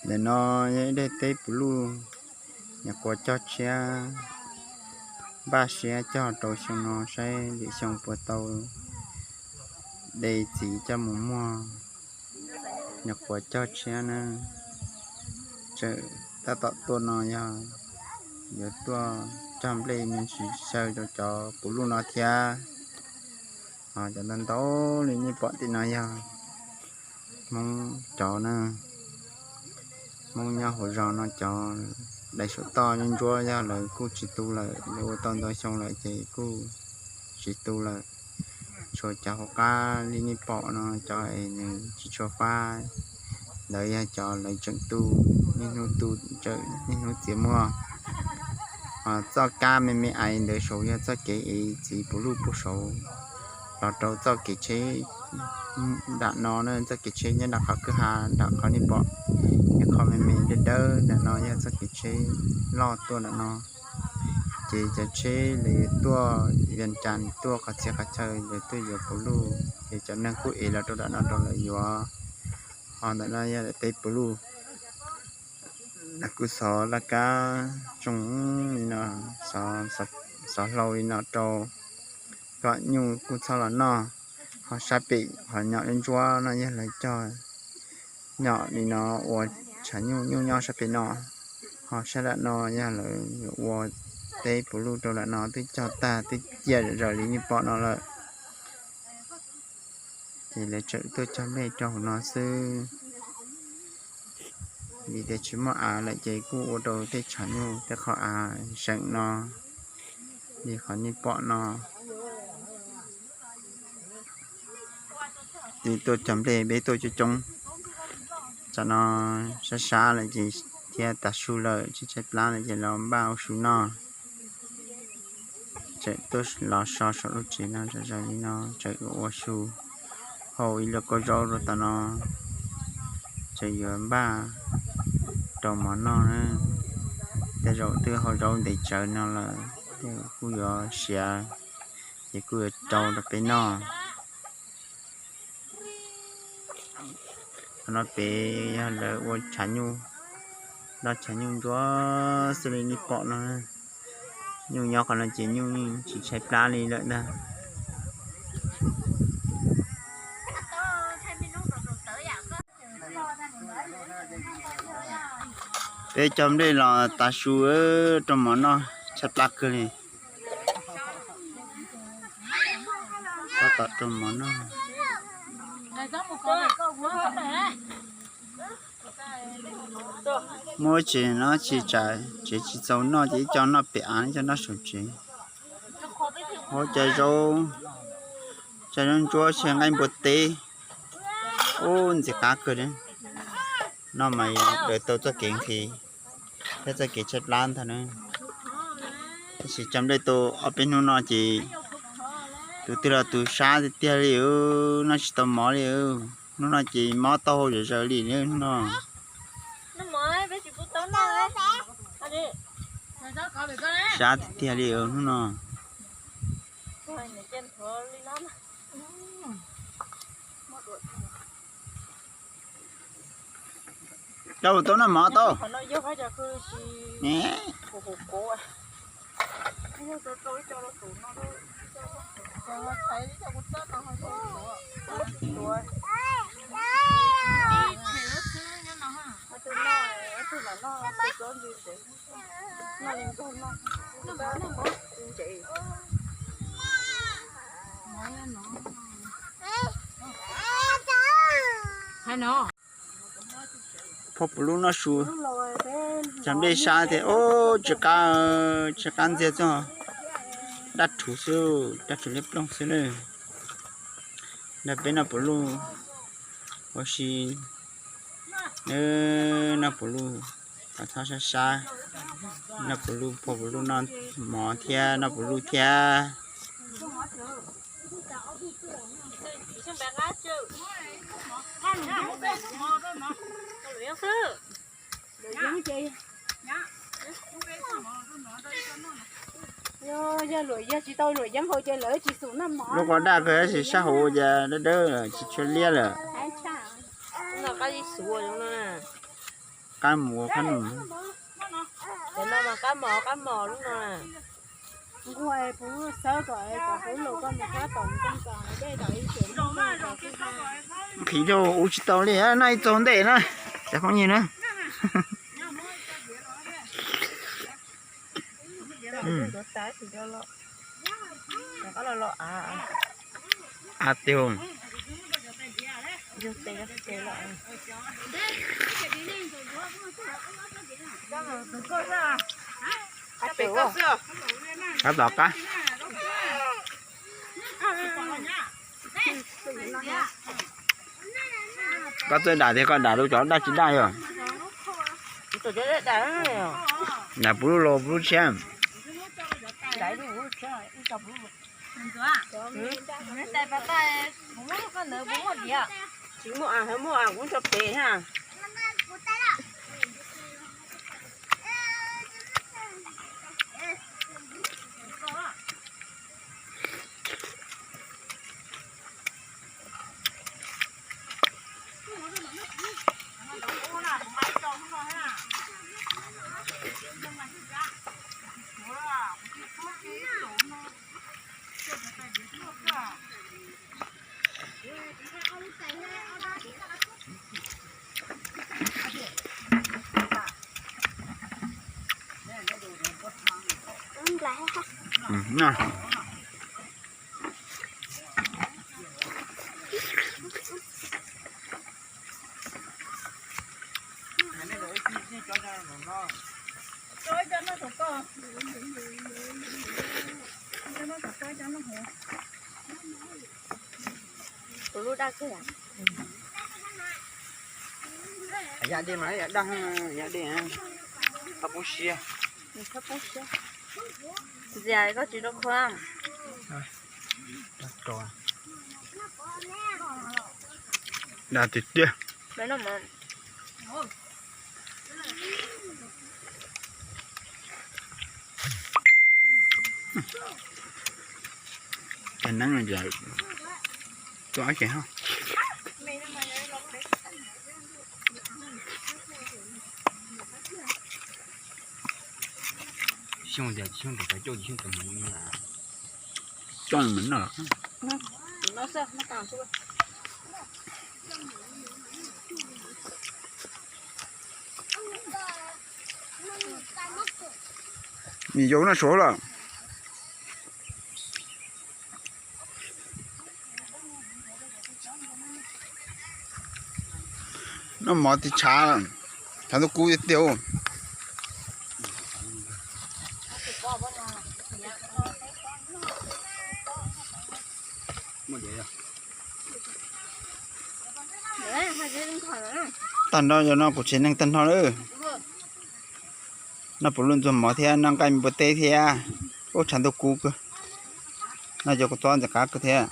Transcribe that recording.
Ntawm no yog ib daim teb puv luj, nyuam qhuav cog tshiab, npaj siab cog rau xyoo no saib lwm xyoo puas tau de txiv coj mus muag. Nyuam qhuav cog tshiab na, tseem tab tom tuaj no yog yuav tuaj cog nplej me ntsis xyaw rau cov puv luj no thiab. Cov ntau ntau li nej pom tim no yog Hmoob cov na, Hmoob nyob hauv zos no cov dai saum toj ntsuab yog lawv kuj tsis tu lawm, lawv ua tau ntau xyoo lawm ces kuj tsis tu lawm. Tshuav cov hauv qab li nej pom no cov es nws tsis tshua fab, ntawd yog cov lawv tseem tu, niaj hnub tu, tseem niaj hnub txiav muag. Ho txoj kab me me ais ntawd saud yog txoj kev ev txiv puv luj puag saud los rau txoj kev tsheb nram no na, txoj kev tsheb nyob nram qhov kwj ha nram qhov nej pom, yog qhov me me dawb dawb nram no yog txoj kev tsheb loj tuaj nram no. Ces cov tsheb lawv yuav tuaj Vias Cas tuaj qhov txhia qhov chaw lawv tuaj yuav puv luj ces cov neeg kuj ev los rau nram no rau lawv yuav. Ho ntawm no yog daim teb puv luj, kuj xov laj kab tsoo li no, xov hlau li no rau kom nyuj kuj txhob los noj. Ho sab pem qhov nyom ntsuab no yog lawv cog nyom li no ua tshav nyuj, nyuj nyob sab pem no. Ho sab nram no yog lawv ua teb puv luj rau nram no, twb cog tag twb ciaj zom zaws li nej pom no lawm. Ces lawv tseem tuaj cog nplej rau hauv no xwb, vim tias tsis muaj av lawm ces kuj ua rau tej tshav nyuj tej qhov av zeem no li qhov nej pom no. Twb tuaj cog nplej peb tuaj coob coob, tsam no sab sab lawm ces thiab tav su lawm tsis tshaib plab lawm ces los npaj ua su noj. Tseem tuaj los so saum lub tsev no zom zaws li no, tseem ua su hau ib lub kauj zaub rau tom no, tseem yuav npaj rau mov noj na. Tej zaum twb hau zaub ntev tsawv no lawm, kuj yuav siav, ces kuj yuav rau rau peb noj. Qhov no pem yog lawv ua tshav nyuj, loj tshav nyuj ntsuab xwb li nej pom no. Nyuj nyob qhov no ces nyuj yeej tsis tshaib plab li lawm ntag. Peb cog nplej los tav su rau mov noj tshaib plab kawg li. Tab tom rau mov noj. Muaj tsev no tsis tsam tsev tsis txaus noj ces ib co noj pem av, ib co noj saum tsev. Ua cov zaub, cov zaub ntsuab tshaj nqaij npua teb. Ub, ntxim qab kawg li. Noj mas daws tau txoj kev nqhis thiab txoj kev tshaib plab ntag na. Tab sis cog nplej tau ob peb hnub no ces tus twg los tus sab tiag tiag li, noj tsis tau mov li. Hnub no ces mob taub hau zom zaws li hnub no. Sab tiag tiag li hnub no. Rau tau noj mov tau. Phauj puv lub noj su, cog nplej sab tias, ub, tsis qab, tsis qab ntxiag txog, daj rhuv xwb, daj rhuv liab ploog xwb na. Nrog peb noj puv luj ua si, noj puv luj, kom txhob sab sab, noj puv luj, phauj puv luj noj mov thiab noj puv luj thiab. Yog luam yog tsis tau luam yeeb hauv ces lawv tsis xum noj mov. Lub qos daj kawg tab sis sab hauv ua cas dawb dawb tsis tshua liab lawm. Qab qab mus ua qab num. Cov no mas qab mos, qab mos lub no. Nquag puv xawb kom cov puv lus koj mus qab tom ntxeeg tom dej tom ib tsoom. Nqhis rau ua tsis tau li, noj ib txog ntej na, cov phooj ywg na. Av tiag. Qab tom qab. Koj txawj dam tiag, koj dam rau cov daj tsis daj yog? Dam puv lub los puv lub tshiab. Tsis muaj, muaj kuv tso pem ha. Tus lub daj kawg. Yam dej mas yam daj, yam dej, txhob poob siab. Txias koj tsis rau khua. Daj tiag tiag. Cov neeb no ces tuaj ces ho. Xyoo tias xyoo tus kav coj xyoo tus mus coj mus noj los. Nws yau noj suav lawm. Noj mov tiv tshav, tshav ntuj kub tiag tiag. Tag nrho yog no kuv tsev neeg tag nrho lawm. Noj puv lub ntxuag mov thiab noj nqaij me npua teb thiab. Ub, tshav ntuj kub kawg. Noj cov kua txob ntxim qab kawg thiab.